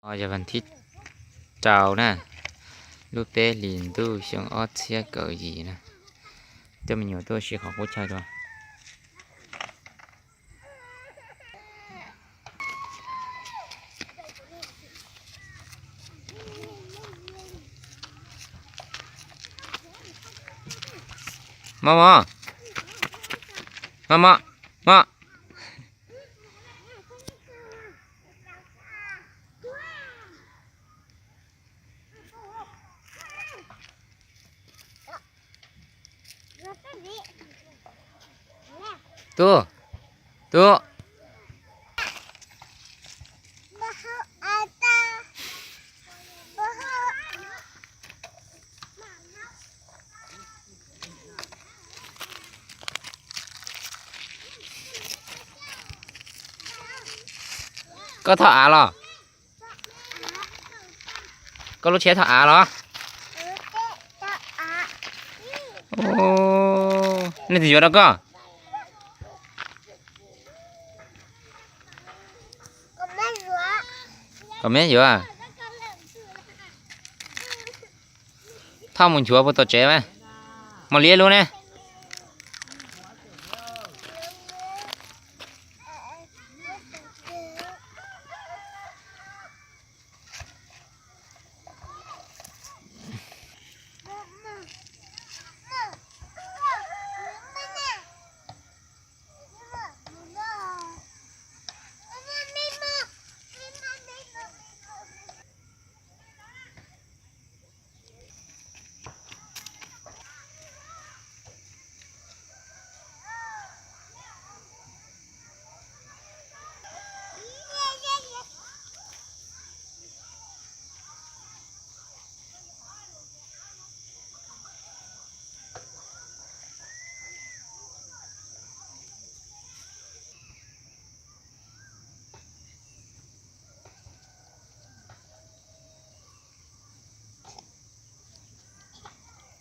Yog vas thib rau na, lub peb hlis ntuj xyoo ob txhiab kaum yim na, coj me nyuam tuaj ua si qhov qub chaw dua. Mog mog, mog mog, mog. Tub, tub. Koj thauj av los? Koj lub tsheb thauj av los? Nej twb yuav rau koj? Kom me yuav. Thauj mus nchuav puag tom tsev mas. Mos Liab lub ne?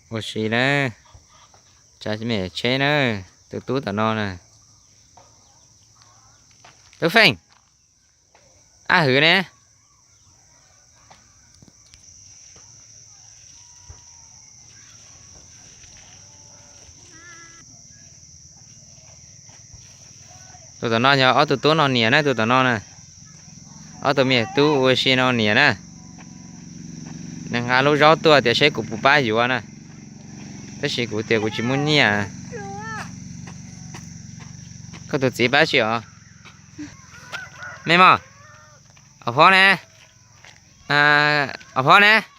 Ua si na, tsav me tsheb na, tus tub tom no na. Tub Feej, ab hwv ne. Tus tom no yog ob tug tub no niam na, tus tom no na. Ob tug me tub ua si no niam na. Nws nqa lub zaub tuaj tias seb kuv puas pab yuav na, tab sis kuv tias kuv tsis muaj nyiaj. Koj tus txiv pab tsis os? Me mog, Ob Phob ne, Ob Phob ne.